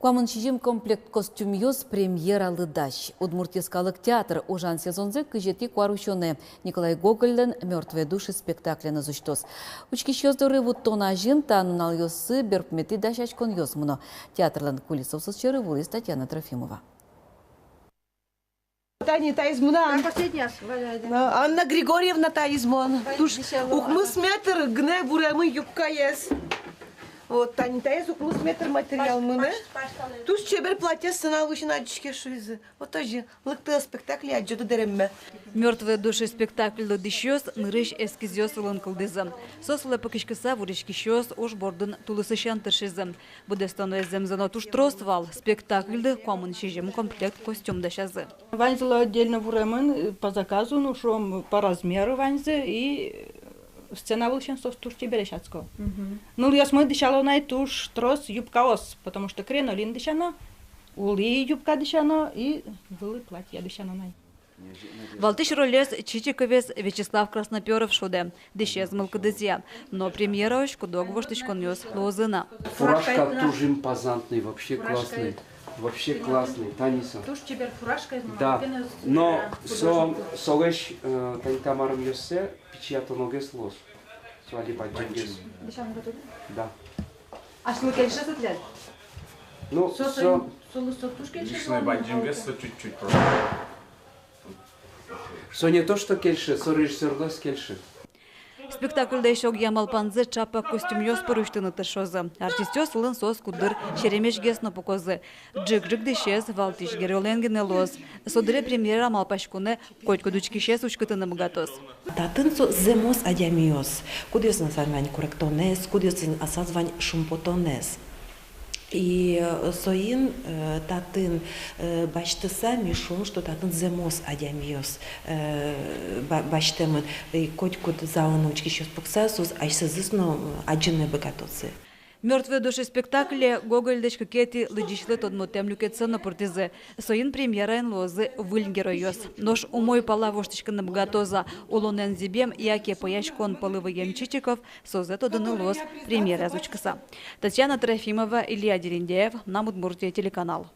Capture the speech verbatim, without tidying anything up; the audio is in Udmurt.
Куамын сизьым комплект костюмъёс премьералы дась. Удмурт йӧскалык театр ужан сезонзэ кызетӥ куарусёнэ Николай Гогольлэн «Мёртвые души» спектаклен усьтоз. Учкисьёс доры вуттон азьын та нуналъёсы берпуметӥ дасяськонъёс мыно. Театрлэн кулисаосыз сьӧры вуиз Татьяна Трофимова. Тани таиз мынам. Та последняя, Валя, да. А, Анна Григорьевна, таиз мон. Туж укмыс метр гинэ вуремын юбкаез. Вот, тани таиз укмыс метр материал мынэ. Туж чебер платье, сцена вылысен адӟиське шуизы. Вот озьы, лыктэ спектакле, адӟоды дэремме. «Мёртвые души» спектакльлы дӥсьёс нырысь эскизъёс вылын кылдӥзы. Соос вылэ пыкиськыса вуриськисьёс уж бордын тулысысен тыршизы. Быдэстоно зэмзэ но туж трос вал, спектакльлы куамын сизьым комплект костюм дасязы. Ваньзылы отдельно вуремын, э, по заказу, ну, шуом, по размеру ваньзы, и, э, сцена вылысен соос туж чебересь адско. Мгм. Нылъёсмы дӥсяло на ай туж трос юбкаос, потому что кринолин дӥсяно, улӥ юбка дӥсяно и вылӥ платье дӥсяно на ай. Валтӥсь ролез Чичиковез Вячеслав Красноперов шудэ, дӥсез мылкыдызъя. Но премьераозь куд-ог воштӥськонъёс луозы на. Фуражка туж импозантный, вообще классный. Вообще классный, тани со. Туж чебер фуражка. Да, но со, солэсь, э, тани та марымъёссэ пичиятоногес луоз. Со али бадӟымгес. Да. Асьмелы кельше со тӥляд? Ну, со, со, со, со туж кельше. Лишней бадӟымгес со чуть-чуть просто. Со не то что кельше, со режиссёрлы ӧз кельшы. Спектакльлэсь огъя малпанзэ ӵапак костюмъёс пыр усьтыны тыршозы. Артистъёс вылын соос куддыр серемесьгес но пукозы. Ӝик-ӝик дӥсез валтӥсь геройлэн гинэ луоз. Со дыре премьера малпаськонэ котькуд учкисез уськытыны быгатоз. Татын со зэмос адямиос, кудъёсыз асаз вань куректонэз, кудъёсыз асаз вань шумпотонэз. И, э, соин, э, татын, э, басьтыса, ми шуом, что татын зэмос адямиос, э, ба-, басьтэмын. И котькуд залын учкисьёс пукса, соос асьсэзэс но, э, адӟыны быгатозы. «Мёртвые души» спектакле Гогольлэсь кыкетӥ лыдӟисьлы тодмотэм люкетсэ но пыртӥзы. Соин премьераын луозы выль геройёс. Нош умой пала воштӥськыны быгатоз-а улонэн зӥбем яке пӧяськон пӧлы выем Чичиков, созэ тодыны луоз премьераез учкыса. Татьяна Трофимова, Илья Дерендяев, «Мынам Удмуртие» телеканал.